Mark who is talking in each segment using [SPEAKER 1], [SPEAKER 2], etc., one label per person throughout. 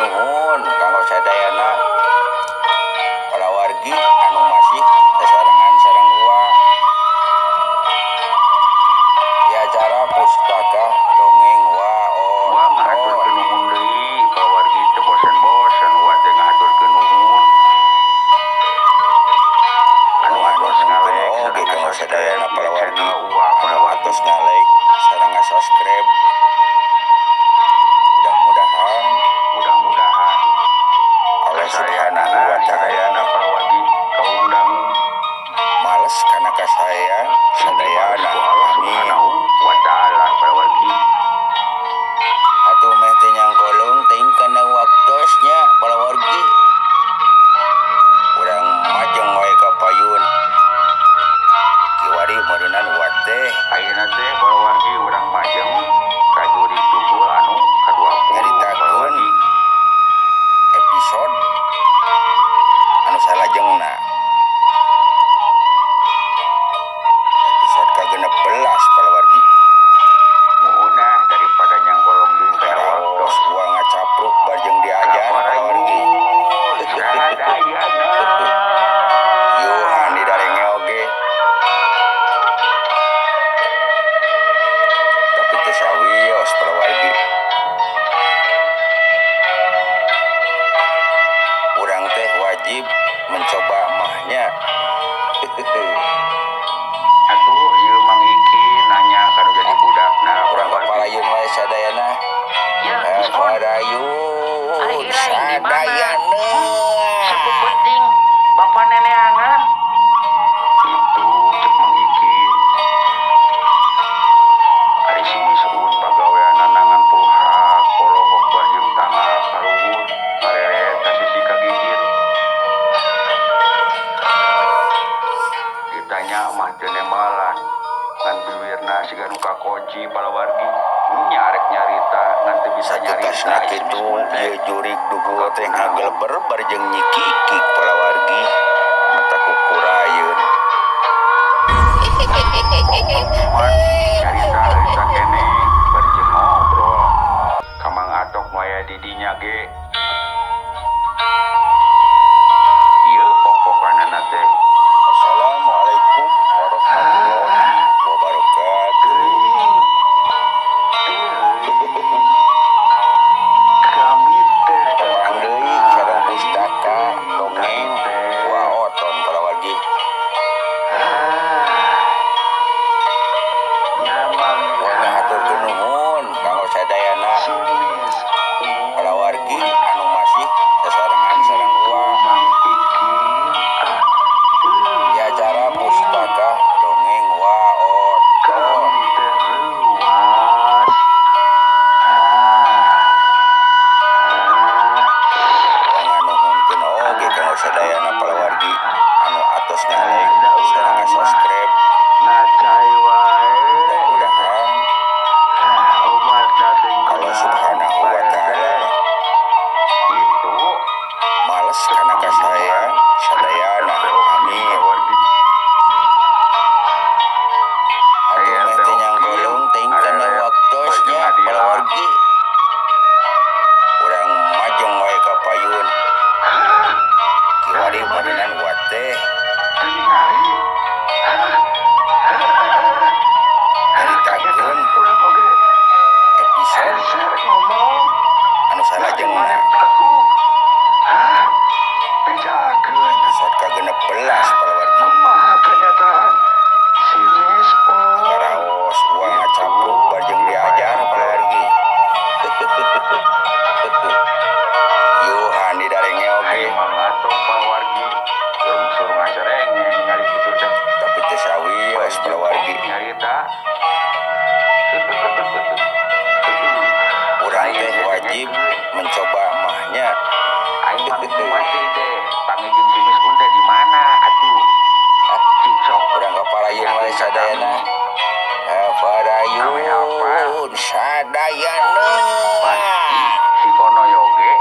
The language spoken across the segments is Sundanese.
[SPEAKER 1] Nuhun kanggo sadayana palawargi anu masih sasarengan sareng Uwa di acara Pustaka Dongeng
[SPEAKER 2] Wa
[SPEAKER 1] Waoton.
[SPEAKER 2] ngahaturkeun nuhun deui palawargi, teu bosen-bosen wa teh ngahaturkeun nuhun. Anu atos
[SPEAKER 1] Nganuhunkeun
[SPEAKER 2] ngalike
[SPEAKER 1] oge
[SPEAKER 2] sareng
[SPEAKER 1] kanggo
[SPEAKER 2] ngasubscribe
[SPEAKER 1] sadayana
[SPEAKER 2] ieu
[SPEAKER 1] palawargi
[SPEAKER 2] channel Uwa
[SPEAKER 1] anu
[SPEAKER 2] palawargi.
[SPEAKER 1] atos ngalike sareng ngasubscribe. Mudah-mudahan
[SPEAKER 2] Mudah-mudahan
[SPEAKER 1] Allah Subhanahu
[SPEAKER 2] kasayanana
[SPEAKER 1] wa Ta'ala
[SPEAKER 2] sadayana palawargi kaundang
[SPEAKER 1] males kana kasaean
[SPEAKER 2] sing dibales
[SPEAKER 1] sadayana.
[SPEAKER 2] ku Allah
[SPEAKER 1] Amin.
[SPEAKER 2] Subhanahu wa Ta'ala palawargi.
[SPEAKER 1] Atuh meh teu nyangkolong teuing kana waktosnya palawargi. Urang majeng wae ka payun. Kiwari meureunan Uwa teh
[SPEAKER 2] Ayeuna teh palawargi urang majeng ka jurig dugul anu ka-20
[SPEAKER 1] nyaritakeun
[SPEAKER 2] palawargi.
[SPEAKER 1] episode anu salajengna. Episode ka-16 palawargi.
[SPEAKER 2] Muunah daripada nyangkolong deui kana
[SPEAKER 1] Karaos
[SPEAKER 2] waktos.
[SPEAKER 1] Uwa ngacapruk barjeng diajar palawargi.
[SPEAKER 2] Kaparayun sadayana.
[SPEAKER 1] Yuhan didarenge oge. Tapi teu sawios palawargi. Urang teh wajib mencoba mahnya.
[SPEAKER 2] Atuh ieu Mang Iki nanya kanu jadi budakna
[SPEAKER 1] Urang
[SPEAKER 2] palawargi.
[SPEAKER 1] kaparayun wae sadayana.
[SPEAKER 3] Ya, Misun. Ari
[SPEAKER 1] Kaparayun
[SPEAKER 3] Iraing di mana?
[SPEAKER 1] sadayana.
[SPEAKER 3] Sakupenting bapak neneangan.
[SPEAKER 2] Itu cek Mang Iki. Ari si Misun pagaweanana ngan pulhak polohok barjeng tangga kaluhur ngareret ka sisi kagigir. Ditanya mah teu nembalan ngan biwirna siga nu kakunci palawargi. Nya arek nyarita ngan teu bisa nyarita
[SPEAKER 1] Satutasna
[SPEAKER 2] si
[SPEAKER 1] kitu
[SPEAKER 2] Misun teh.
[SPEAKER 1] ieu jurig dugul teh
[SPEAKER 2] Kakunaon?
[SPEAKER 1] ngageleber barjeng nyikikik palawargi. Mata kukurayeun.
[SPEAKER 2] Pok-pokan nyarita harita keneh bari jeung ngobrol. Ka Mang Atok nu aya di dinya ge. Ieu pok-pokanana teh.
[SPEAKER 1] Assalamualaikum warahmatullahi wabarakatuh.
[SPEAKER 2] Teuing, teuing. Kami teh
[SPEAKER 1] Tepang deui sareng Pustaka
[SPEAKER 2] kami
[SPEAKER 1] Dongeng
[SPEAKER 2] teh.
[SPEAKER 1] Waoton palawargi.
[SPEAKER 2] Nyaman
[SPEAKER 1] Wa ngahaturkeun nuhun kanggo sadayana
[SPEAKER 2] si Misun.
[SPEAKER 1] palawargi anu masih sasarengan sareng
[SPEAKER 2] Kitu
[SPEAKER 1] Uwa
[SPEAKER 2] Mang Iki ah
[SPEAKER 1] di acara
[SPEAKER 2] teuing.
[SPEAKER 1] Pustaka Dongeng Waoton.
[SPEAKER 2] Kami teh leuwas. Ah, ah,
[SPEAKER 1] Wa nganuhunkeun oge kanggo sadayana palawargi anu atos ngalike
[SPEAKER 2] da
[SPEAKER 1] sareng
[SPEAKER 2] urang mah
[SPEAKER 1] ngasubscribe.
[SPEAKER 2] ngacai wae ieu teh.
[SPEAKER 1] Mudah-mudahan
[SPEAKER 2] Ah, obatna
[SPEAKER 1] Allah
[SPEAKER 2] dengkulan
[SPEAKER 1] Subhanahu wa
[SPEAKER 2] Pak RT.
[SPEAKER 1] Ta'ala
[SPEAKER 2] Itu
[SPEAKER 1] males
[SPEAKER 2] cek
[SPEAKER 1] kana
[SPEAKER 2] Mang
[SPEAKER 1] kasaean
[SPEAKER 2] Iman
[SPEAKER 1] sadayana.
[SPEAKER 2] teh Oki
[SPEAKER 1] Amin.
[SPEAKER 2] palawargi.
[SPEAKER 1] Atuh
[SPEAKER 2] Aya
[SPEAKER 1] meh
[SPEAKER 2] teh
[SPEAKER 1] teu
[SPEAKER 2] Oki
[SPEAKER 1] nyangkolong teuing kana
[SPEAKER 2] ngareret bari jeung
[SPEAKER 1] waktosnya
[SPEAKER 2] ngadila.
[SPEAKER 1] palawargi. Urang majeng wae ka payun.
[SPEAKER 2] Hah?
[SPEAKER 1] Kiwari
[SPEAKER 2] Dari mana?
[SPEAKER 1] meureunan Uwa teh
[SPEAKER 2] Teu ningali. Hah? Hah? Kagetan
[SPEAKER 1] nyaritakeun
[SPEAKER 2] urang oge.
[SPEAKER 1] episode
[SPEAKER 2] Hese rek ngomong.
[SPEAKER 1] anu
[SPEAKER 2] Nah di
[SPEAKER 1] salajengna.
[SPEAKER 2] mana takuk? Hah? Bejakeun.
[SPEAKER 1] Episode ka-16 palawargi.
[SPEAKER 2] Kumaha kenyataan si Misun.
[SPEAKER 1] Karaos Uwa
[SPEAKER 2] Itu
[SPEAKER 1] ngacapruk barjeng
[SPEAKER 2] ieu Pak
[SPEAKER 1] diajar
[SPEAKER 2] RT.
[SPEAKER 1] palawargi. Yuhan didarenge oge.
[SPEAKER 2] Ai Mang Atok palawargi lungsur ngaserenge ningali kitu teh.
[SPEAKER 1] Tapi teu sawios
[SPEAKER 2] Bari jeung
[SPEAKER 1] palawargi.
[SPEAKER 2] pok nyarita.
[SPEAKER 1] Urang
[SPEAKER 2] Lain
[SPEAKER 1] teh
[SPEAKER 2] teh
[SPEAKER 1] wajib
[SPEAKER 2] dengekeun.
[SPEAKER 1] mencoba mahnya.
[SPEAKER 2] Ai Mang Iman teh panggil jeung si Misun teh di mana atuh?
[SPEAKER 1] Ah,
[SPEAKER 2] Cik sok
[SPEAKER 1] urang kaparayun wae
[SPEAKER 2] bejakeun ka
[SPEAKER 1] sadayana.
[SPEAKER 2] kami. Ame apa?
[SPEAKER 1] Kaparayun sadayana.
[SPEAKER 2] Pasti si Konoyo ge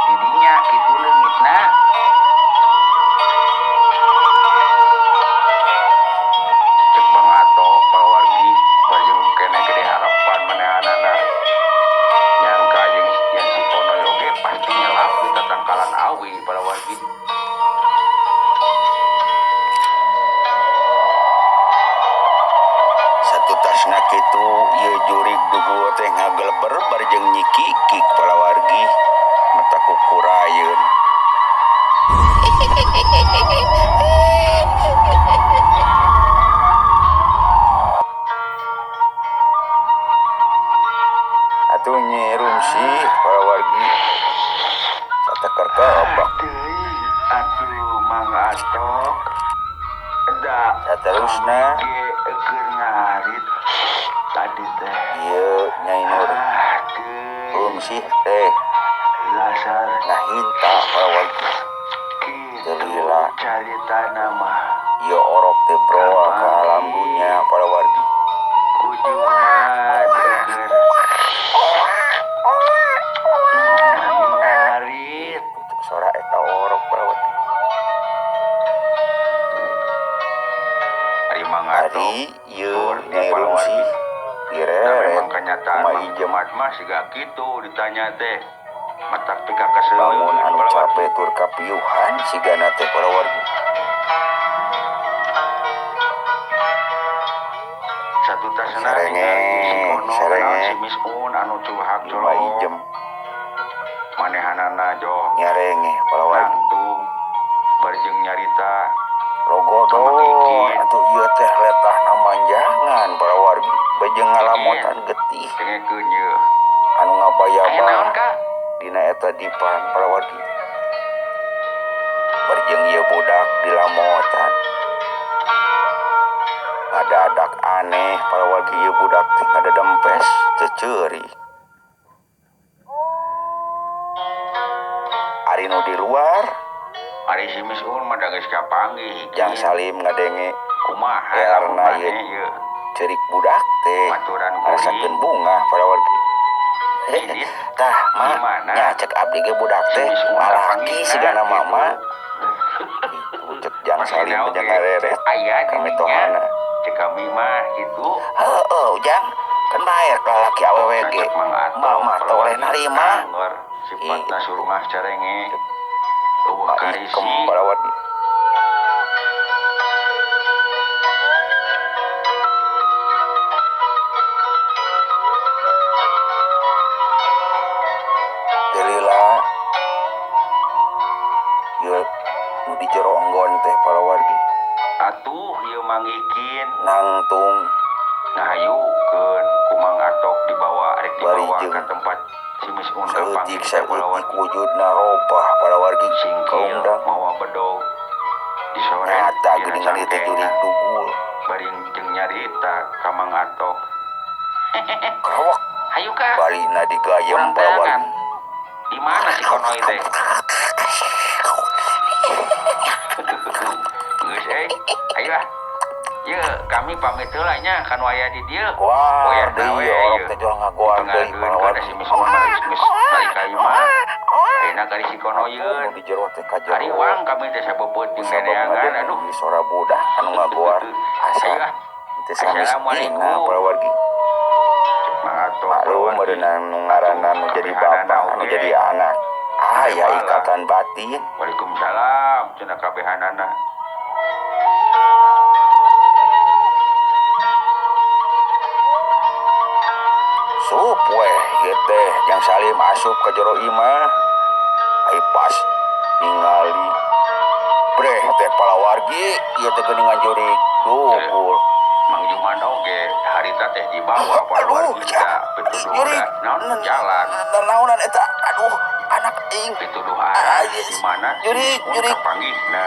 [SPEAKER 2] di dinya kitu leungitna. Cek Bang Atok palawargi bari jeung keneh gede harapan manehanana. Nyangka jeung yen si Konoyo ge pasti
[SPEAKER 1] Ngageleber bari jeung nyikikik palawargi mata kukurayeun. Atuh Nyi Rumsi palawargi sateker kebak.
[SPEAKER 2] Teuing atuh Mang Atok. Da
[SPEAKER 1] Saterusna
[SPEAKER 2] kami ge keur ngarit tadi teh.
[SPEAKER 1] Ieu Nyai Nur
[SPEAKER 2] Ah, teuing
[SPEAKER 1] Rumsih teh
[SPEAKER 2] lasar
[SPEAKER 1] ngahinta palawargi.
[SPEAKER 2] kitu
[SPEAKER 1] Teu lila
[SPEAKER 2] caritana mah.
[SPEAKER 1] ieu orok teh broa ka alam dunya palawargi.
[SPEAKER 2] Ku Jumat keur ngarit.
[SPEAKER 1] Untuk sora eta orok palawargi.
[SPEAKER 2] Ari Mang Atok
[SPEAKER 1] Ari ieu
[SPEAKER 2] keur
[SPEAKER 1] Nyai Rumsih
[SPEAKER 2] palawargi. Da
[SPEAKER 1] direret
[SPEAKER 2] memang kenyataan
[SPEAKER 1] ku
[SPEAKER 2] Mang
[SPEAKER 1] Maijem.
[SPEAKER 2] Jumat mah siga kitu ditanya teh. Matak pika
[SPEAKER 1] Bangun
[SPEAKER 2] kaseuleun
[SPEAKER 1] anu
[SPEAKER 2] palawargi.
[SPEAKER 1] cape tur kapiuhan sigana teh palawargi.
[SPEAKER 2] Satutasna
[SPEAKER 1] Sarenge,
[SPEAKER 2] ningali si Kono naon
[SPEAKER 1] sarenge.
[SPEAKER 2] si Misun anu curhak
[SPEAKER 1] Ieu
[SPEAKER 2] colok.
[SPEAKER 1] Maijem
[SPEAKER 2] Manehanana jo
[SPEAKER 1] nyarenge palawargi.
[SPEAKER 2] nangtung bari jeung nyarita
[SPEAKER 1] Logodor
[SPEAKER 2] sama Kikin.
[SPEAKER 1] atuh ieu teh letahna manjangan palawargi. Bejeng
[SPEAKER 2] Kikin
[SPEAKER 1] ngalamotan getih
[SPEAKER 2] dengekeun ieu.
[SPEAKER 1] anu
[SPEAKER 3] Aya naon
[SPEAKER 1] ngabayaba
[SPEAKER 3] Kak?
[SPEAKER 1] dina eta dipan palawargi. Bari jeung ieu budak dilamotan. Ngadadak aneh palawargi ieu budak teh ngadedempes teu ceuri. Ari nu di luar
[SPEAKER 2] Ari si Misun mah da geus kapanggih
[SPEAKER 1] Jang
[SPEAKER 2] Kikin.
[SPEAKER 1] Salim ngadenge
[SPEAKER 2] Kumaha lamun
[SPEAKER 1] elarna ieu
[SPEAKER 2] maneh ieu
[SPEAKER 1] ceurik budak teh
[SPEAKER 2] baturan kuring
[SPEAKER 1] ngarasakeun bungah palawargi.
[SPEAKER 2] Didit
[SPEAKER 1] Tah
[SPEAKER 2] di
[SPEAKER 1] mah
[SPEAKER 2] mana
[SPEAKER 1] nya cek abdi ge budak
[SPEAKER 2] si
[SPEAKER 1] teh
[SPEAKER 2] Misun
[SPEAKER 1] lalaki
[SPEAKER 2] kapanggihna
[SPEAKER 1] sigana
[SPEAKER 2] kitu.
[SPEAKER 1] mama. Kitu cek Jang Salim
[SPEAKER 2] Maksudna
[SPEAKER 1] teh
[SPEAKER 2] oge
[SPEAKER 1] ngareret
[SPEAKER 2] aya
[SPEAKER 1] ka
[SPEAKER 2] di dinya
[SPEAKER 1] mitohana.
[SPEAKER 2] cek kami mah kitu.
[SPEAKER 1] Heueuh Ujang, kan bae lalaki awewe
[SPEAKER 2] Nah
[SPEAKER 1] ge.
[SPEAKER 2] cek Mang Atok
[SPEAKER 1] Mama teh oleh
[SPEAKER 2] palawargi
[SPEAKER 1] narima.
[SPEAKER 2] angger sifatna
[SPEAKER 1] Kitu
[SPEAKER 2] surungah carenge
[SPEAKER 1] cek
[SPEAKER 2] eueuh
[SPEAKER 1] Maikem
[SPEAKER 2] karisi.
[SPEAKER 1] palawargi. Teu lila ieu nu di jero enggon teh palawargi.
[SPEAKER 2] Atuh ieu Mang Ikin
[SPEAKER 1] Nangtung
[SPEAKER 2] ngahayukeun ku Mang Atok dibawa rek
[SPEAKER 1] bari
[SPEAKER 2] dibawa
[SPEAKER 1] jeung
[SPEAKER 2] ka tempat si Misun
[SPEAKER 1] saeutik
[SPEAKER 2] kapanggih teh
[SPEAKER 1] saeutik
[SPEAKER 2] palawargi.
[SPEAKER 1] wujudna robah palawargi
[SPEAKER 2] Singkil
[SPEAKER 1] kaundang.
[SPEAKER 2] mawa bedog disoret
[SPEAKER 1] Nyata
[SPEAKER 2] dina
[SPEAKER 1] geuningan ieu teh jurig
[SPEAKER 2] cangkengna
[SPEAKER 1] dugul.
[SPEAKER 2] bari jeung nyarita ka Mang Atok.
[SPEAKER 1] Krewek
[SPEAKER 3] Hayu Kak,
[SPEAKER 1] balina digayem
[SPEAKER 3] urang teangan.
[SPEAKER 1] palawargi.
[SPEAKER 3] Di mana si Konoy teh?
[SPEAKER 2] Geus euy, ayo ah. Ye, kami pamit heula nya kan aya di dieu.
[SPEAKER 1] Goar
[SPEAKER 2] Wayahna
[SPEAKER 1] deui
[SPEAKER 2] we
[SPEAKER 1] ieu orok
[SPEAKER 2] ieu.
[SPEAKER 1] teh jual ngagoar deui
[SPEAKER 2] Ditengakeun kana
[SPEAKER 1] palawargi.
[SPEAKER 2] si Misun mah geus balik ka imah. Ayeuna ka si Kono
[SPEAKER 1] Atuh nu
[SPEAKER 2] yeun.
[SPEAKER 1] di jero teh ka jero.
[SPEAKER 2] Hariwang kami teh sabeupeut jeung
[SPEAKER 1] Kusabab
[SPEAKER 2] neneangan
[SPEAKER 1] ngadenge
[SPEAKER 2] aduh.
[SPEAKER 1] sora budak anu ngagoar asa
[SPEAKER 2] Ayo ah.
[SPEAKER 1] teu sanes dina
[SPEAKER 2] Assalamualaikum.
[SPEAKER 1] palawargi.
[SPEAKER 2] Cek Mang Atok
[SPEAKER 1] Maklum
[SPEAKER 2] palawargi.
[SPEAKER 1] meureunna nu ngaranna
[SPEAKER 2] Atuh
[SPEAKER 1] nu jadi
[SPEAKER 2] kabehanana
[SPEAKER 1] bapak anu
[SPEAKER 2] oge.
[SPEAKER 1] jadi anak. Aya
[SPEAKER 2] Aya
[SPEAKER 1] ikatan batin.
[SPEAKER 2] Waalaikumsalam cenah kabehanana.
[SPEAKER 1] Sup weh ieu teh Jang Salim asup ka jero imah. Ai pas ningali breh teh palawargi ieu teh geuningan jurig dugul.
[SPEAKER 2] Mang Juman oge harita teh dibawa
[SPEAKER 1] Aduh,
[SPEAKER 2] palawargi
[SPEAKER 1] ya,
[SPEAKER 2] da pituduh
[SPEAKER 1] jurig.
[SPEAKER 2] da naon jalan.
[SPEAKER 1] Naonan eta? Aduh, anak aing.
[SPEAKER 2] Pituduh
[SPEAKER 1] Ah,
[SPEAKER 2] arah
[SPEAKER 1] yes.
[SPEAKER 2] di mana si
[SPEAKER 1] Jurig,
[SPEAKER 2] Misun
[SPEAKER 1] jurig.
[SPEAKER 2] kapanggihna.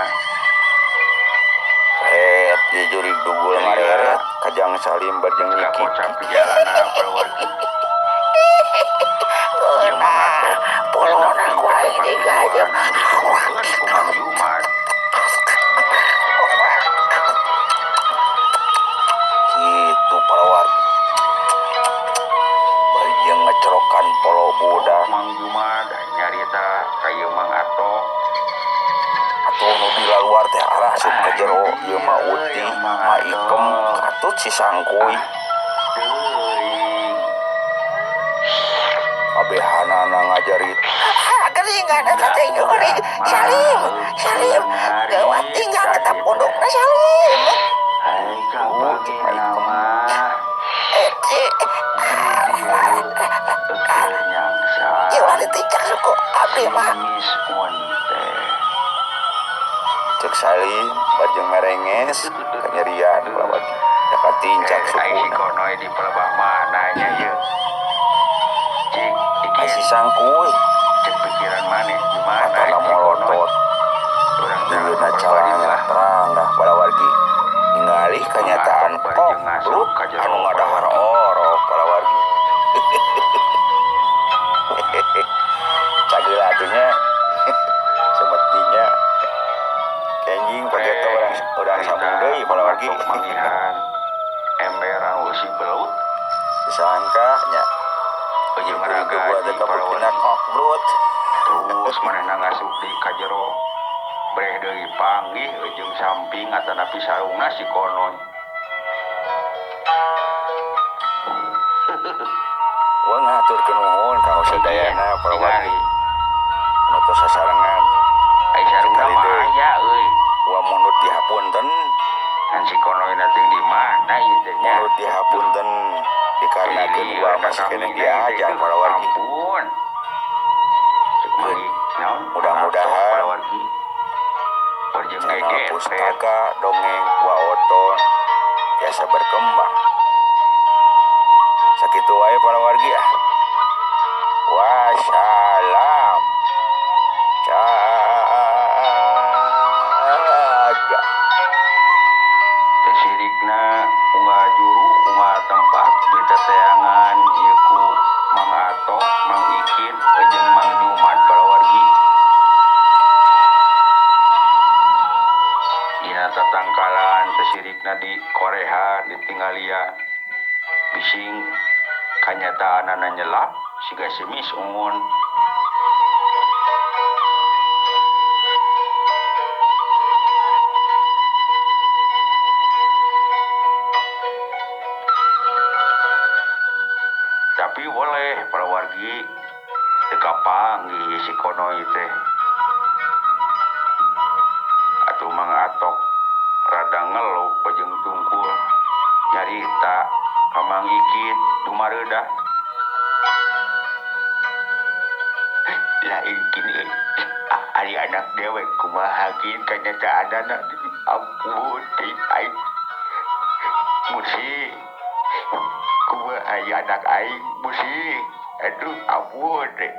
[SPEAKER 1] Ret, ieu jurig dugul
[SPEAKER 2] Iya.
[SPEAKER 1] ngareret ka Jang Salim bareng
[SPEAKER 2] Ka
[SPEAKER 1] nyikik.
[SPEAKER 2] kocap di jalana palawargi. Ieu Mang Atok geus
[SPEAKER 1] Polona
[SPEAKER 2] nepi
[SPEAKER 1] ku
[SPEAKER 2] ka
[SPEAKER 1] aing
[SPEAKER 2] tempat
[SPEAKER 1] digayem.
[SPEAKER 2] tuduhan nu dituduhkeun ku Mang Jumat.
[SPEAKER 1] Kitu palawargi. Bari jeung ngecerokan polo budak.
[SPEAKER 2] Mang Jumat nyarita ka ieu Mang Atok.
[SPEAKER 1] Atuh nu di luar teh arah asup ka jero ieu mah Uti,
[SPEAKER 2] Ieu Mang
[SPEAKER 1] Ma Ikem,
[SPEAKER 2] Atok.
[SPEAKER 1] katut si Sangkuy.
[SPEAKER 2] Ah, teuing.
[SPEAKER 1] Kabehanana ngajarit.
[SPEAKER 3] Geuningan eta teh jurig. Salim, Salim. Gawat tinggal eta pondokna Salim.
[SPEAKER 2] Hai
[SPEAKER 1] Tuh, cek Ma
[SPEAKER 2] kapanggihna
[SPEAKER 1] Ikem.
[SPEAKER 2] mah.
[SPEAKER 3] Eh,
[SPEAKER 2] Eukeur nyangsa.
[SPEAKER 3] Ieu ulah ditincak suku abdi mah.
[SPEAKER 2] Simis un teh.
[SPEAKER 1] Cek Salim bari jeung merenges kanyerian palawargi. Da katincak
[SPEAKER 2] Eh, ai si
[SPEAKER 1] sukuna.
[SPEAKER 2] Konoy di pelebah mana nya ieu? Cik,
[SPEAKER 1] Ai
[SPEAKER 2] ikin
[SPEAKER 1] si sangkuy
[SPEAKER 2] cek pikiran maneh gimana
[SPEAKER 1] matana
[SPEAKER 2] si Konoy?
[SPEAKER 1] molotot.
[SPEAKER 2] Urang
[SPEAKER 1] Bibirna
[SPEAKER 2] berbari
[SPEAKER 1] calana
[SPEAKER 2] lah.
[SPEAKER 1] terang dah palawargi. Ningali kanyataan
[SPEAKER 2] Mang Atok bari jeung ngasup
[SPEAKER 1] kobrut
[SPEAKER 2] ka jero
[SPEAKER 1] anu ngadahar
[SPEAKER 2] palawargi.
[SPEAKER 1] orok palawargi. Cagila atuh nya. Semetinya. Kenjing pageto
[SPEAKER 2] Eh,
[SPEAKER 1] urang urang sambung
[SPEAKER 2] harita
[SPEAKER 1] deui
[SPEAKER 2] Mang
[SPEAKER 1] palawargi.
[SPEAKER 2] Atok manggihan ember anu eusi belut
[SPEAKER 1] Disangka nya
[SPEAKER 2] jeung
[SPEAKER 1] kudu buat
[SPEAKER 2] ragaji
[SPEAKER 1] kabuktina
[SPEAKER 2] palawargi.
[SPEAKER 1] kobrut.
[SPEAKER 2] Terus manehna ngasup deui ka jero. Breh deui panggih jeung samping atanapi sarungna si Konoy.
[SPEAKER 1] Wah ngaturkeun nuhun ka
[SPEAKER 2] Ikin
[SPEAKER 1] sadayana palawargi.
[SPEAKER 2] tingali
[SPEAKER 1] Anu tos sasarengan.
[SPEAKER 2] ai sarungna
[SPEAKER 1] Sekali
[SPEAKER 2] mah
[SPEAKER 1] deui.
[SPEAKER 2] aya euy.
[SPEAKER 1] Wa munut dihapunten,
[SPEAKER 2] Ngan si Konoyna teh di mana ieu teh nya?
[SPEAKER 1] munut dihapunten dikarenakeun
[SPEAKER 2] Jadi
[SPEAKER 1] wa
[SPEAKER 2] ka
[SPEAKER 1] masih keneh
[SPEAKER 2] kamina ieu teh
[SPEAKER 1] diajar
[SPEAKER 2] duh
[SPEAKER 1] palawargi.
[SPEAKER 2] ampun. Cek
[SPEAKER 1] Keun
[SPEAKER 2] Mang naon Mang Atok
[SPEAKER 1] mudah-mudahan
[SPEAKER 2] palawargi. Bari jeung
[SPEAKER 1] channel
[SPEAKER 2] gegetet.
[SPEAKER 1] Pustaka Dongeng Waoton tiasa berkembang. Sakitu wae palawargi ah. Wassalam. Caga.
[SPEAKER 2] Teh sirikna unggal juru unggal tempat diteteangan ieu ku Mang Atok, Mang Ikin, jeung Mang Jumat palawargi. Dina tatangkalan teh sirikna di korehan ditinggalian. Bising kanyataanana nyelap siga simis ungun. Tapi boleh palawargi teu kapanggih si Konoy teh. Atuh Mang Atok rada ngeluh bajeng tungkul nyarita ka Mang Ikin dumareudah. Lain kin euy. Ari anak dewek kumaha kin kanyataanana ampun teuing aing. Musi kumaha aya anak aing musi. Aduh ampun teh.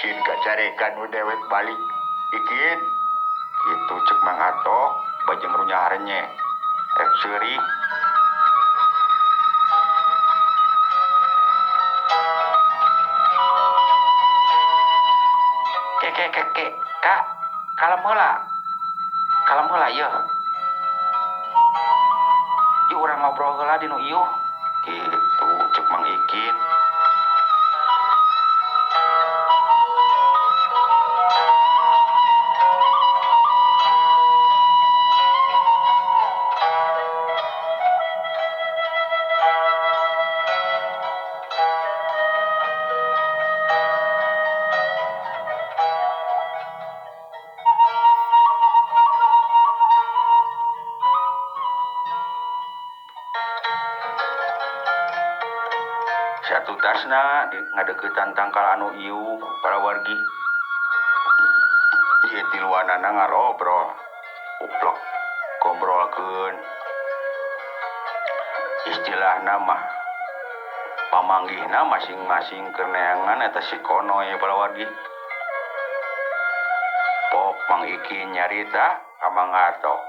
[SPEAKER 2] Sieun kacarekan nu dewek balik Ikin. Kitu cek Mang Atok bajeng runyah renyeh. Rek seurik. Ke ke ke ke Kak, kalem heula. Kalem heula ieu. Yuk urang ngobrol heula di nu ieu. Kitu cek Mang Ikin. Satutasna di ngadeuketan tangkal anu ieu palawargi. Ieu tiluanana ngarobrol. Uplok gobrolkeun. Istilahna mah pamanggihna masing-masing keur neangan eta si Konoy palawargi. Pok Mang Ikin nyarita ka Mang Atok.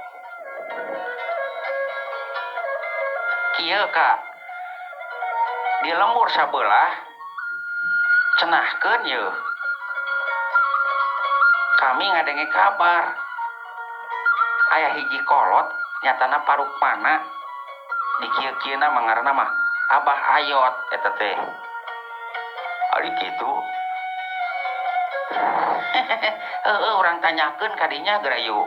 [SPEAKER 2] Kieu Kak, di lembur sabelah cenahkeun yeuh. Kami ngadenge kabar aya hiji kolot nyatana parukmana di kieu-kieuna mah ngaranna mah Abah Ayot eta teh. Ari kitu. Heueuh urang tanyakeun ka dinya geura yuk.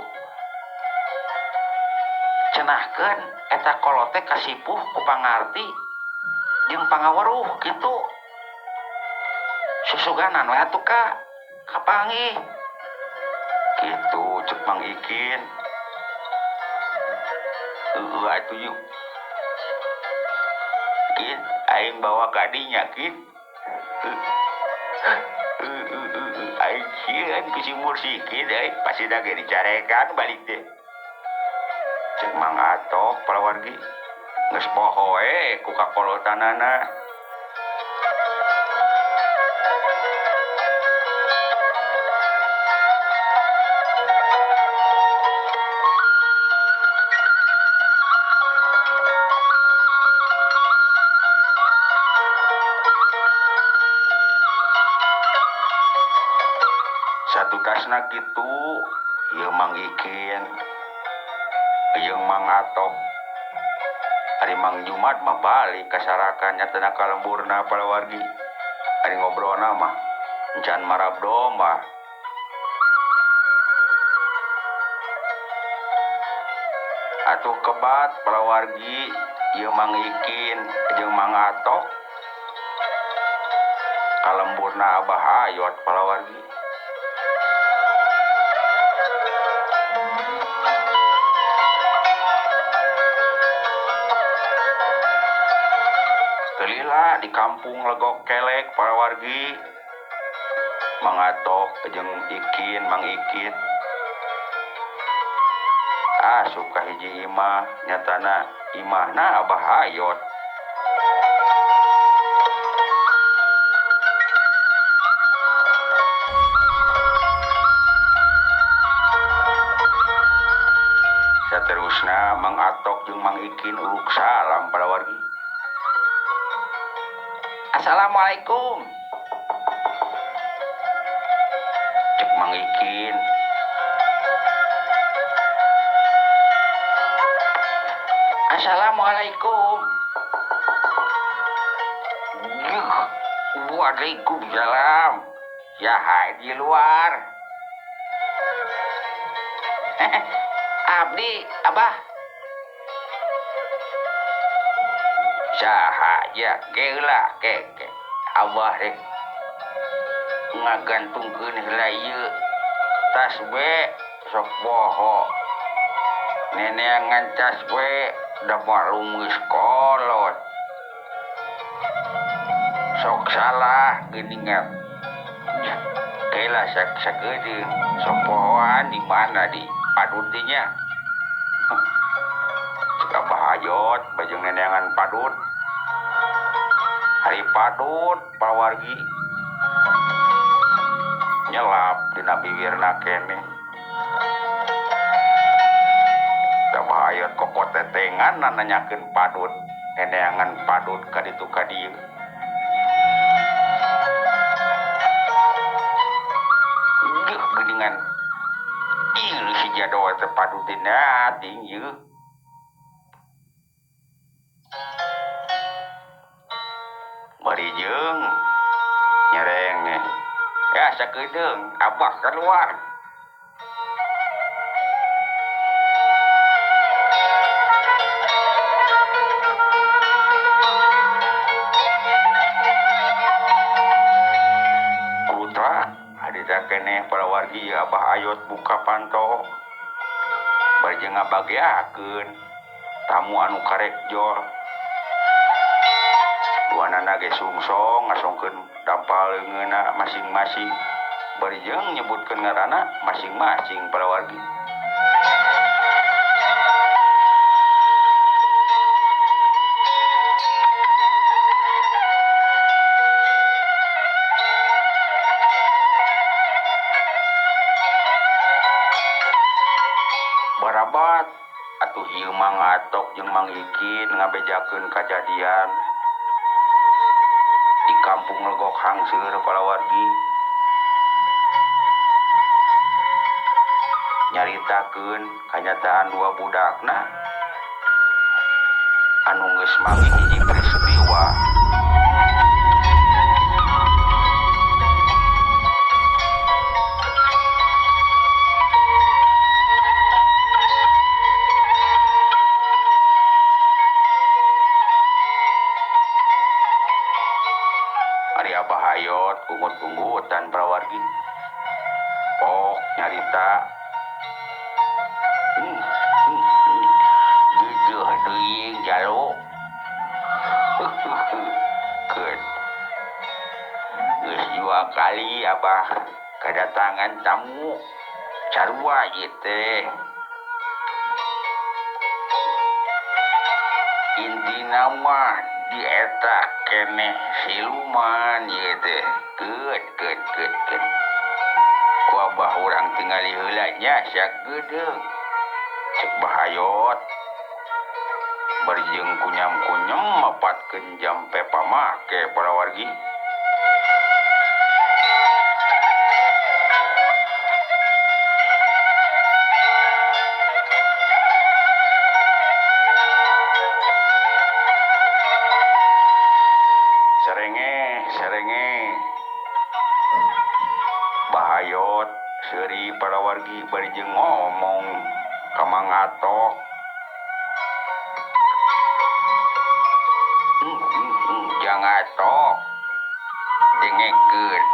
[SPEAKER 2] Cenahkeun eta kolot teh kasipuh ku pangarti jeung pangaweruh kitu. Susuganan we atuh Kak, kapanggih. Kitu cek Mang Ikin. Heueuh atuh yuk. Kin, aing bawa ka dinya kin. Aing sieun ku si Mursi kin euy, pasti da ge dicarekan balik teh. Cek Mang Atok palawargi geus poho we ku kakolotanana. Satutasna kitu ieu Mang Ikin jeung Mang Atok. Ari Mang Jumat mah balik ka Sarakan nyatana ka lemburna palawargi. Ari ngobrolna mah encan marab domba. Atuh kebat palawargi ieu Mang Ikin jeung Mang Atok ka lemburna Abah Hayot palawargi. Lila di kampung Legok Kelek palawargi Mang Atok jeung Ikin Mang Ikin asup ka hiji imah nyatana imahna Abah Hayot. Saterusna Mang Atok jeung Mang Ikin uruk salam palawargi. Assalamualaikum. Cek Mang Ikin. Assalamualaikum. Waalaikumsalam. Ya hai di luar. Abdi, Abah. Saha ya geula ke Abah rek ngagantungkeun heula ieu tas we sok poho neneangan tas we da malum geus kolot sok salah geuningan geula sakedeung sok pohoan di mana di padut teh nya. Cek Abah Hayot bajeng neneangan padut. Hari padut pawargi nyelap dina bibirna keneh. Abah Hayot kokotetengan nanyakeun padut, neneangan padut ka ditu ka dieu. Geuh geuningan ieu si jado teh padut dina ting ieu. Bari jeung nyereng ya sakedeung Abah keluar. Putra harita keneh palawargi Abah Ayot buka panto bari jeung ngabageakeun tamu anu karek jor. Duanana ge sungsong ngasongkeun dampal leungeunna masing-masing bari jeung nyebutkeun ngaranna masing-masing palawargi. Barabat atuh ieu Mang Atok jeung Mang Ikin ngabejakeun kajadian di kampung Legok Hangseur palawargi. Nyaritakeun kanyataan dua budakna anu geus manggih hiji peristiwa. Ari Abah Hayot ungut-ungutan palawargi. Pok nyarita. Geuh teuing jalu.
[SPEAKER 1] Keun. Geus dua kali abah kedatangan tamu sarua ieu teh. Intina mah di eta keneh siluman ieu teh. Keun keun keun keun. Ku abah urang tingali heula nya sia geudeung. Cek bahayot. Bari jeung kunyam-kunyem mapatkeun jampe pamake para wargi. Serenge, serenge. Bahayot seuri para wargi bari jeung ngomong ka Mang Atok. Jang Atok dengekeun.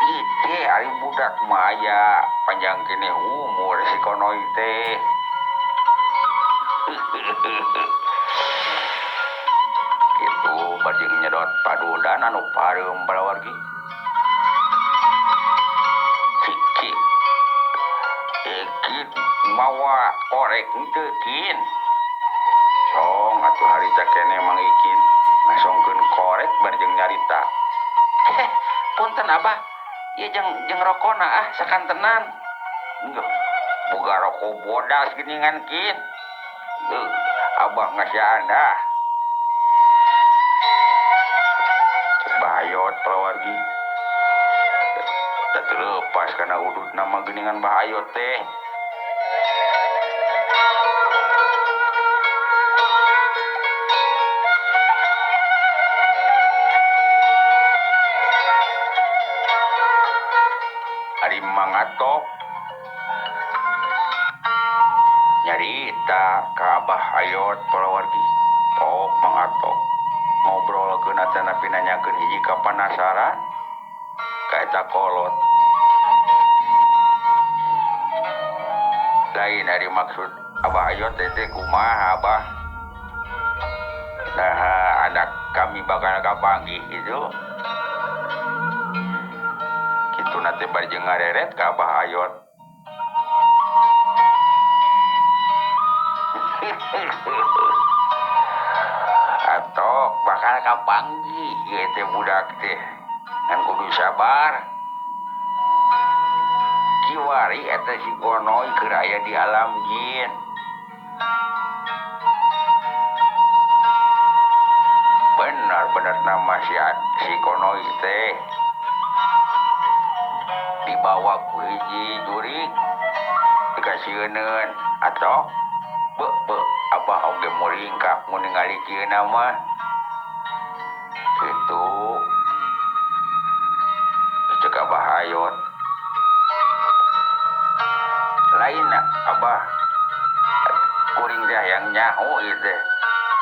[SPEAKER 1] Ieu teh ari budak mah aya panjang keneh umur si Konoy teh. Kitu bari jeung nyedot padudan anu pareum para wargi. Cik Ikin mawa korek henteu kin. Song atuh harita keneh Mang Ikin ngasongkeun korek bari jeung nyarita. Punten abah, ieu jeung rokona ah sakantenan. Boga rokok bodas geuningan kin. Abah ngasihan dah. Bahayot palawargi. Teu terlepas kana udut nama geuningan bahayot teh. Ari Mang Atok nyarita ka Abah Hayot palawargi. Tok Mang Atok ngobrolkeun atanapi nanyakeun hiji kapanasaran ka eta kolot. Lain ari maksud Abah Hayot teh kumaha Abah? Nah, anak kami bakal kapanggih gitu. Kitu na teh bari jeung ngareret ka Abah Hayot. Atok bakal kapanggih ieu teh budak teh. Ngan kudu sabar. Kiwari eta si Konoy keur aya di alam jin. Benar-benar nama si Konoy teh dibawa ku hiji jurig dikasieun atok be be abah oge muringkak mun ningali kieu mah. Kitu cek Abah Hayot. Lain abah kuring teh hayang nyaho ieu teh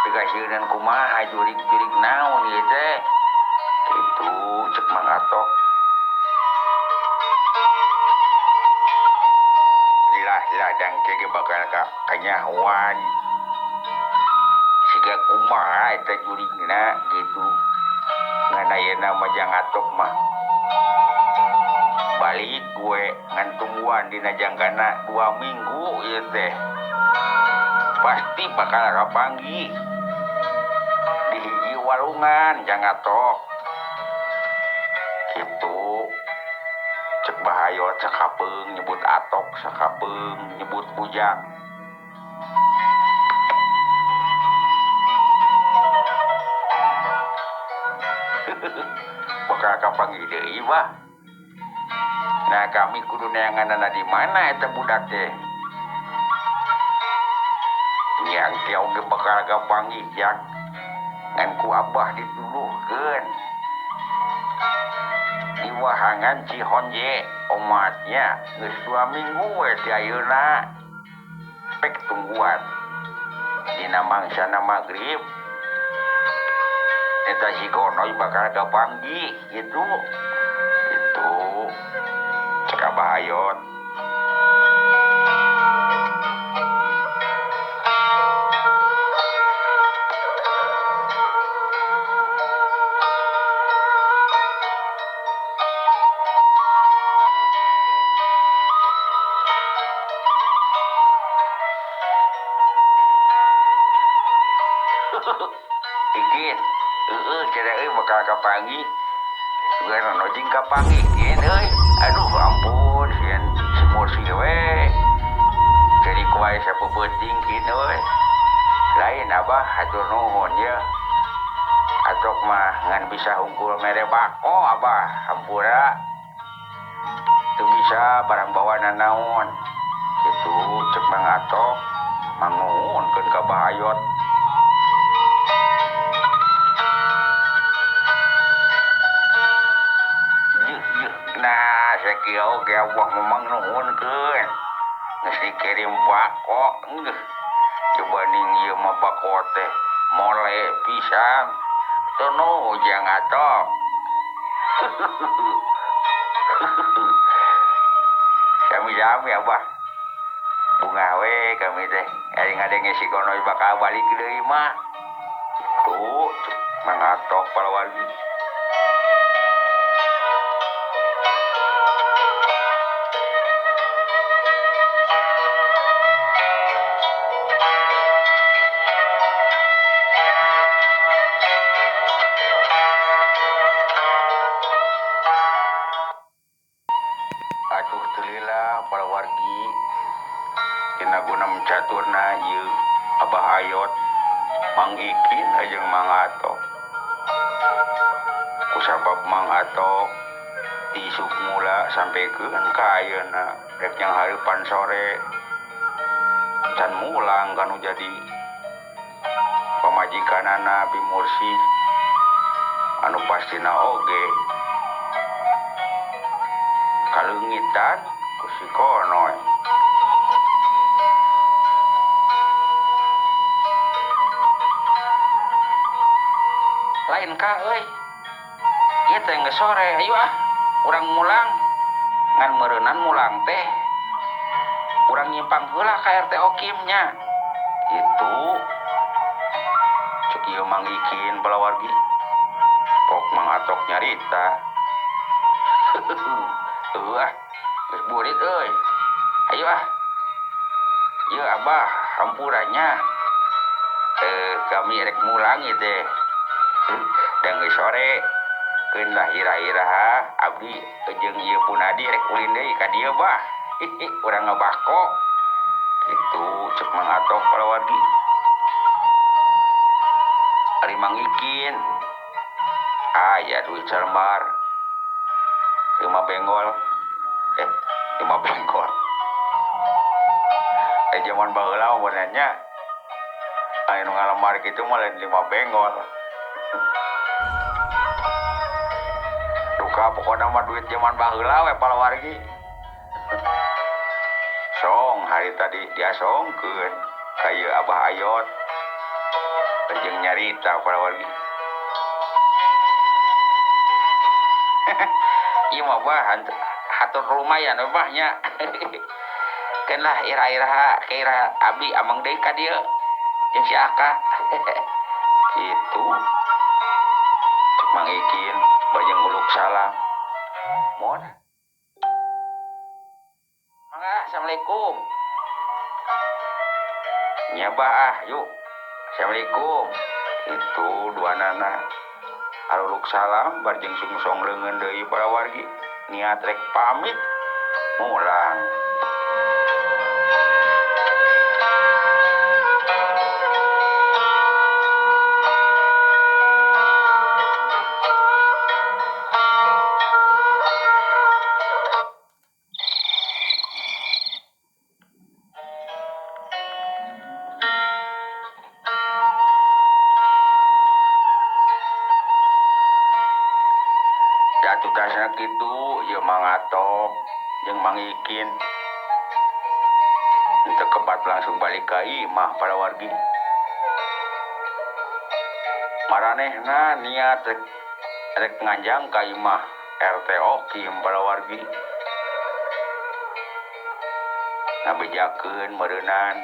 [SPEAKER 1] dikasieun kumaha jurig-jurig naon ieu teh. Kitu cek Mang Atok. Ladang kege bakal kanyahoan siga kumaha eta jurigna gitu. Ngan ayeuna mah Jang Atok mah balik gue ngan tungguan dina jangkana 2 minggu ieu teh pasti bakal kapanggih di hiji walungan Jang Atok. Kitu cek bahayot sakapeung nyebut Atok sakapeung nyebut Ujang. Bakal kapanggih deui mah. Nah kami kudu neanganana di mana eta budak teh. Yang teh oge bakal kapanggih jak. Ngan ku abah dituduhkeun. Di wahangan Cihonje omatnya geus 2 minggu we ti ayeuna. Pek tungguan. Dina mangsana magrib eta si Konoy bakal kapanggih gitu. Itu cek Abah Hayot.
[SPEAKER 2] Ikin heueuh cenah euy bakal kapanggih. Sugan nojing kapanggih kin euy. Aduh ampun sieun si Mursi we. Jadi kuai sapeupeting kin euy. Lain abah hatur nuhun ye. Atok mah ngan bisa hungkul mere bako abah hampura. Teu bisa barang bawa nanaon. Kitu cek Mang Atok manguhunkeun ka Abah Ayot. Jeuh jeuh nah sakieu oge abah mah mangnuhunkeun. Geus dikirim bako engeuh. Dibanding ieu mah bako teh mole pisan. Teu nuhun jang Atok. Sami-sami abah. Bungah we kami teh. Ari ngadenge si Konoy bakal balik deui mah. Tuh, Mang Atok palawargi. Atuh teu lila palawargi dina gunam caturna ieu Abah Ayot Mang Ikin jeung Mang Atok. Kusabab Mang Atok ti isuk mula sampikeun ka ayeuna rek yang hareupan sore can mulang kanu jadi pamajikanana Bi Mursi anu pastina oge kaleungitan ku si Konoy. Lain ka euy. Ieu teh geus sore, ayo ah urang mulang. Ngan meureunnan mulang teh urang nyimpang heula ka RT Okim nya. Kitu. Cek ieu Mang Ikin palawargi. Pok Mang Atok nyarita. Heuh ah, geus burit euy. Ayo ah. Ieu abah hampuranya. Kami rek mulang ieu teh. Dan geus sore keun lah ira-iraha abdi jeung ieu punadi rek ulin deui ka dieu bah. Urang ngabako. Kitu cek Mang Atok palawargi. Ari Mang Ikin aya duit salembar 5 benggol. 5 benggol. Zaman baheula mah nya aya nu ngalembar kitu mah lain 5 benggol. Duka pokona mah duit zaman baheula we palawargi. Song hari tadi diasongkeun ka ieu Abah Ayot jeung nyarita palawargi. Ieu mah bah hatur lumayan we bah nya. Keun lah ira-iraha ke ira abdi amang deui ka dieu jeung si Aka. Kitu. Cek Mang Ikin bajeng uluk salam. Mohon. Mangga, assalamualaikum. Nya bah ah, yuk. Assalamualaikum. Itu dua nana. Aluluk salam barjeng sungsong leungeun deui palawargi. Niat rek pamit mulang. Tugasna kitu ieu Mang Atok jeung Mang Ikin. Henteu kebat langsung balik ka imah palawargi. Maranehna niat rek nganjang ka imah RT Okim palawargi. Ngabejakeun meureunan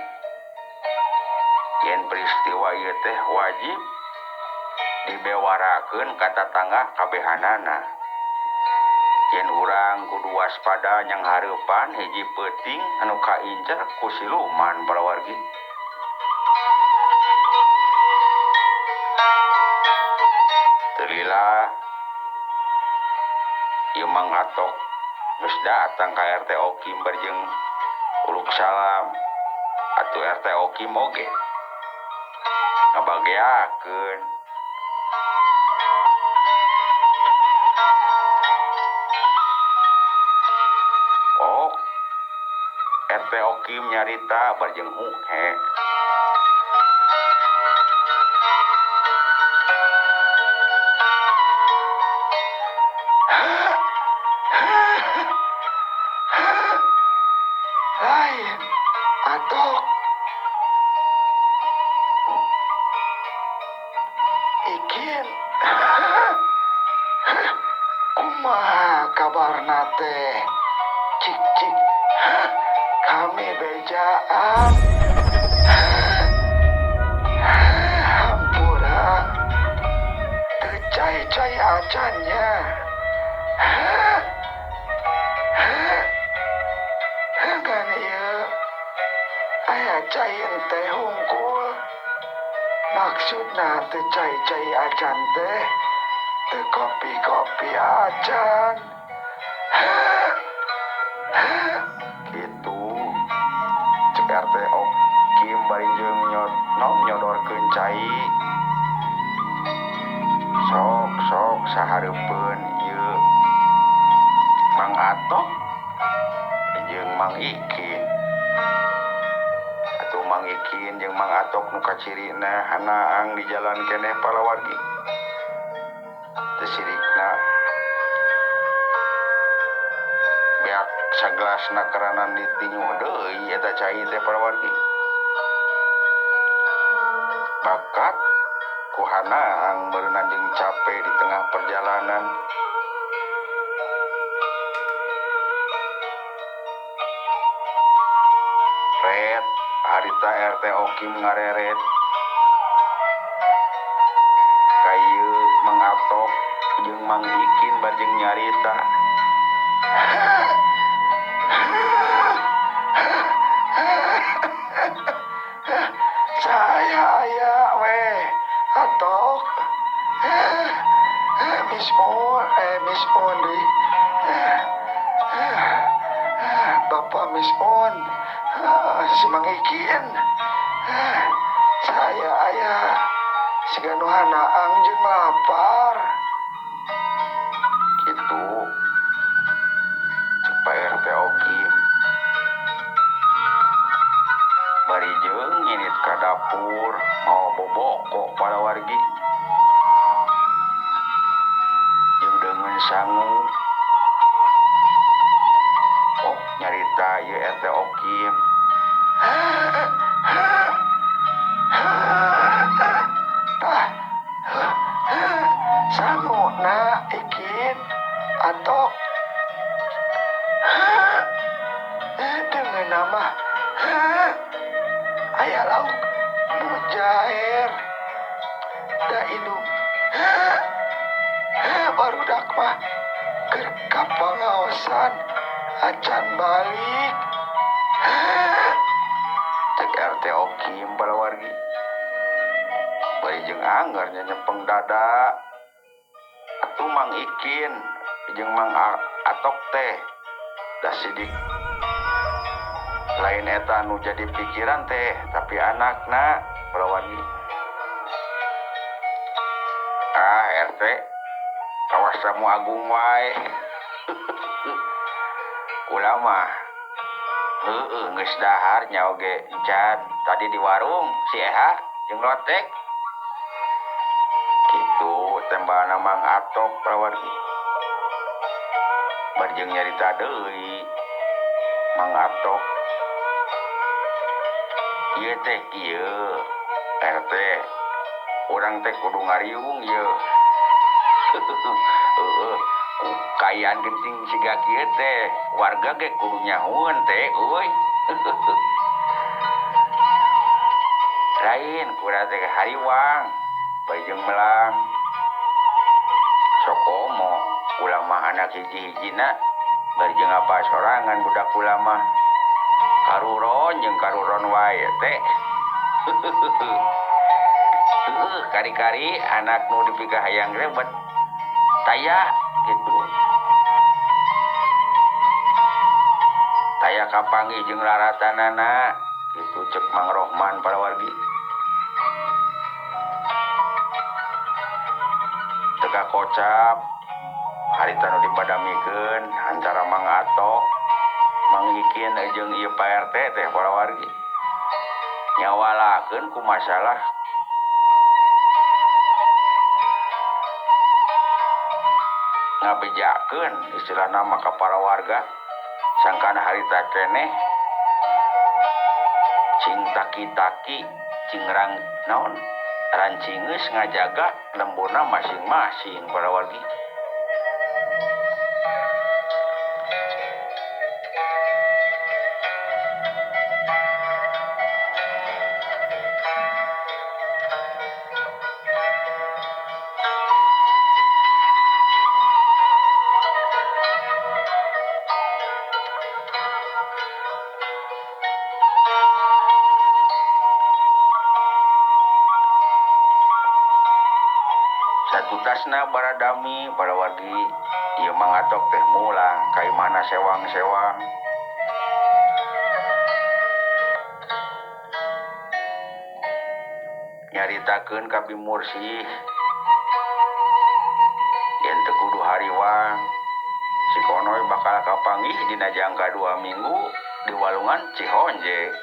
[SPEAKER 2] yen peristiwa ieu teh wajib dibewarakeun ka tatangga kabehanana. Yen urang kudu waspada nyang hareupan hiji peuting anu kaincer ku siluman palawargi.
[SPEAKER 1] Alhamdulillah ieu Mang Atok geus datang ka RT Okim barjeng uluk salam atuh RT Okim oge ngabageakeun. Oh, RT Okim nyarita barjeng huhe.
[SPEAKER 2] Lain Atok Ikin, kumaha kabarna teh? Cik cik, kami bejaan. Hampura, teu cai-cai acan nya. Ngan ieu aya cai teh hungkul. Maksudna teu cai-cai acan teh teu kopi-kopi acan.
[SPEAKER 1] Gitu cek RT Okim bari jeung nyodorkeun cai. Sok sok sahareupeun ieu Mang Atok jeung Mang Ikin. Atuh Mang Ikin jeung Mang Atok nu kacirina hanaang di jalan keneh palawargi. Teu sirikna beak sagelasna keranan ditinjuh deui eta cai teh palawargi. Bakat ku hanaang meureunnan jeung cape di tengah perjalanan. Red harita RT Okim ngareret ka ieu Mang Atok jeung Mang Ikin barjeng nyarita.
[SPEAKER 2] Saya aya we Atok. Miss On, Miss On deui. Bapak Miss On, si Mang Ikin. Saya aya siga nu hanaang jeung lapar.
[SPEAKER 1] Kitu cek Pak RT Okim. Bari jeung nyinit ka dapur mawa boboko palawargi. Jeung deungeun sangu. Oh, nyarita ieu RT Okim.
[SPEAKER 2] Tah, sanguna Ikin Atok. Deungeun mah aya lauk mujair. Da indung barudak mah keur kapangaosan acan balik.
[SPEAKER 1] Cek RT Okim palawargi. Bari jeung anggar nyepeng dada. Atuh Mang Ikin jeung Mang Atok teh da sidik lain eta nu jadi pikiran teh tapi anakna palawargi. Ah RT kawas samu agung wae. Kula mah heueuh geus dahar nya oge encan tadi di warung si Eha jeung lotek. Kitu tembana Mang Atok palawargi. Bari jeung nyarita deui Mang Atok. Ieu teh kieu RT urang teh kudu ngariung ieu. Heueuh kaayaan genting siga kieu teh warga ge kudu nyahueun teh euy. Lain kurang teh hariwang bari jeung melang. Sok komo kula mah anak hiji-hijina bari jeung apa sorangan budak kula mah. Karuron jeung karuron wae teh. Kari-kari anak nu dipikahayang rebet Taya gitu. Taya kapanggih jeung laratanana gitu cek Mang Rohman palawargi. Teka kocap harita nu dipadamikeun antara Mang Atok, Mang Ikin jeung ieu Pak RT teh palawargi. Nyawalakeun ku masalah ngabejakeun istilahna mah ka para warga sangkan harita keneh cing taki-taki cing rang naon rancingeus ngajaga lemburna masing-masing para wargi. Satutasna baradami para wargi ieu Mang Atok teh mulang ka imahna sewang-sewang. Nyaritakeun ka Bi Mursih yen teu kudu hariwang si Konoy bakal kapanggih dina jangka 2 minggu di walungan Cihonje.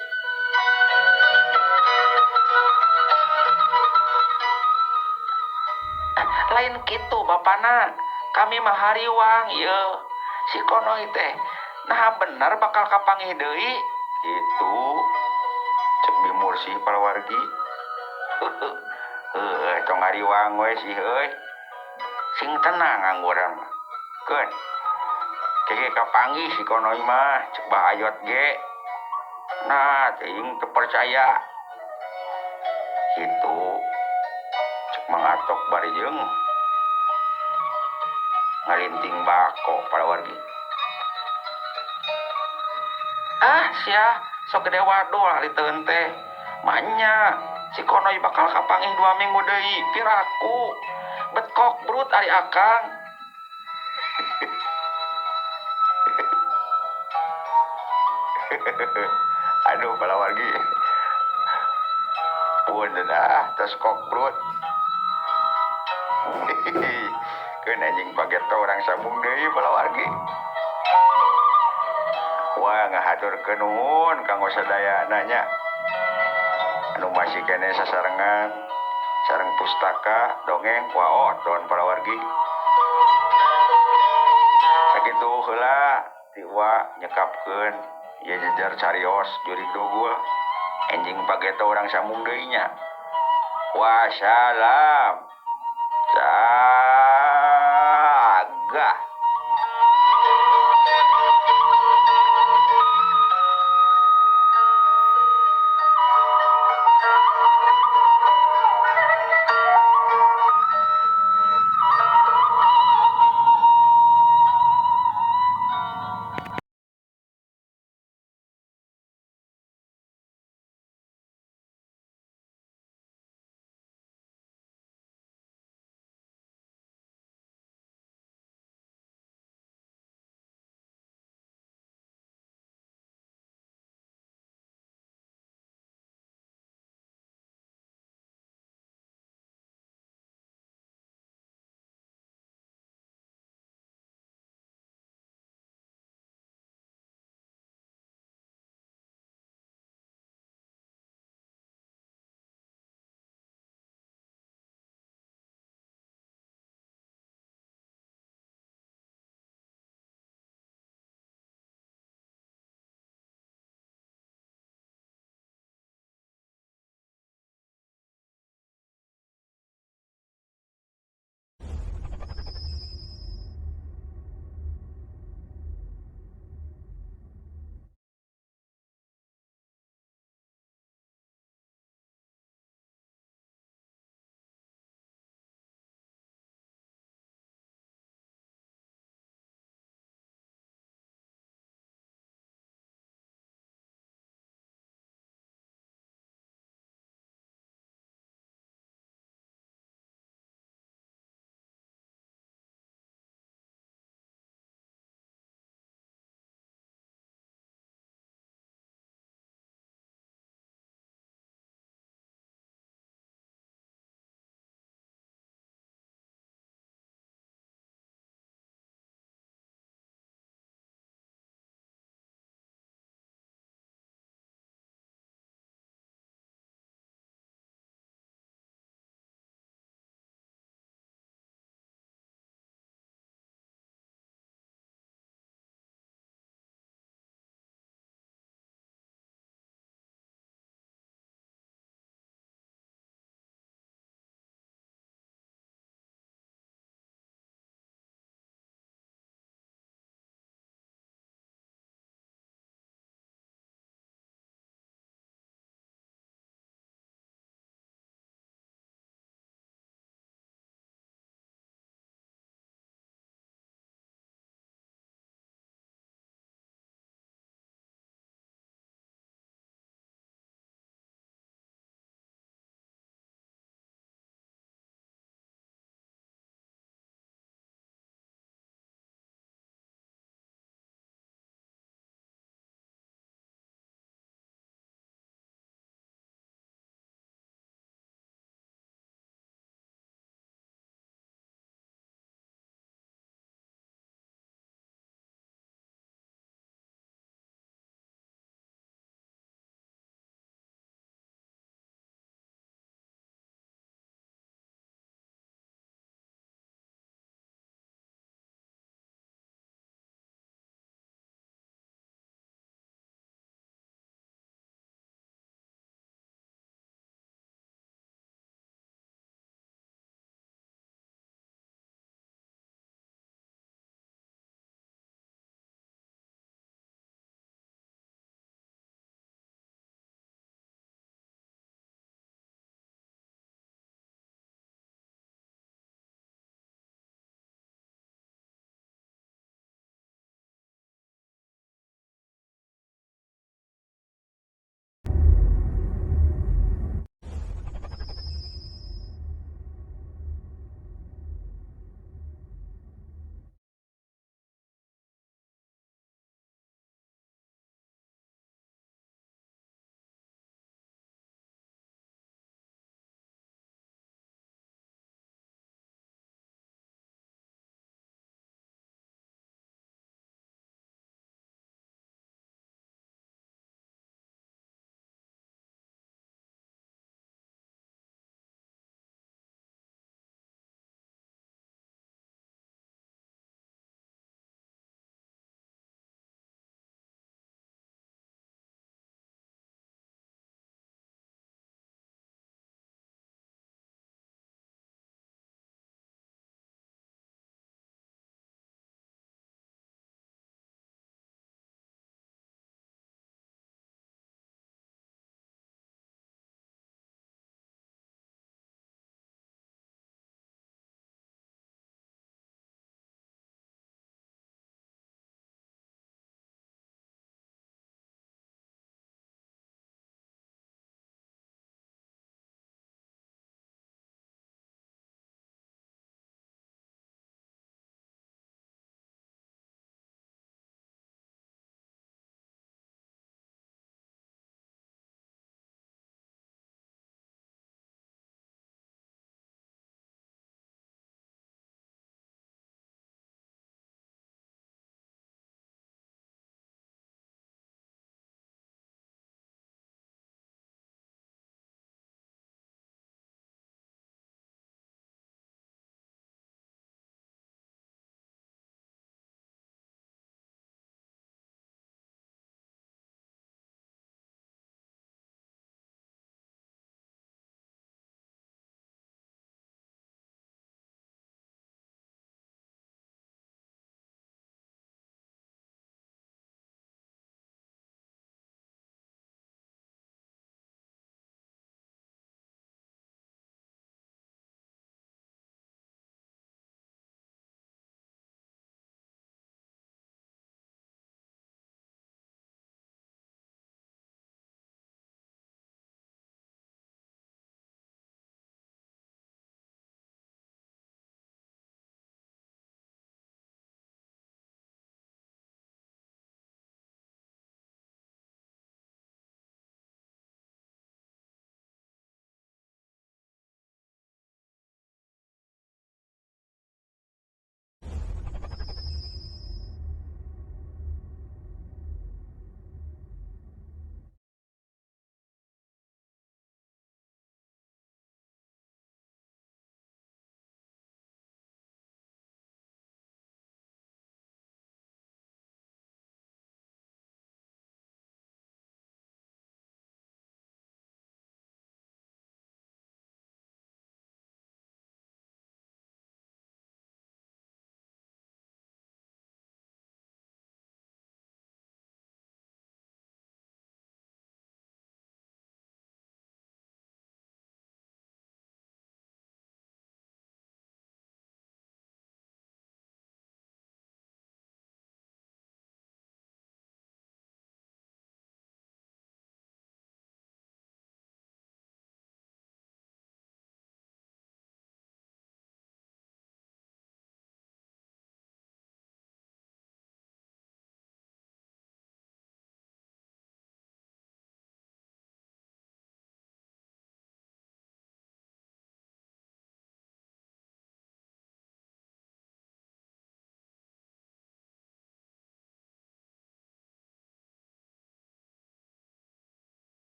[SPEAKER 1] Lain kitu bapana, kami mah hariwang ieu si Konoy teh nah bener bakal kapanggih deui kitu cek Bi Mursih palawargi. Heuh tong hariwang we sih euy, sing tenang angguran mah keun kege kapanggih si Konoy mah cek Bah Ayot ge nah teuing teu percaya kitu cek Mang Atok bari jeung ngalinting bako palawargi. Ah sia sok gede wadul hariteun teh manya si Konoy bakal kapanggih 2 minggu deui piraku betkok brut ari akang. Aduh palawargi pun dah tos kok brut. Keun anjing pageto urang sambung deui palawargi. Wah ngahaturkeun nuhun kanggo sadayana nya anu masih keneh sasarengan sareng pustaka dongeng waoton palawargi. Sakitu heula ti wa nyekapkeun ieu jejer carios jurig dogul anjing pageto urang sambung deui nya. Wassalam. Cagah.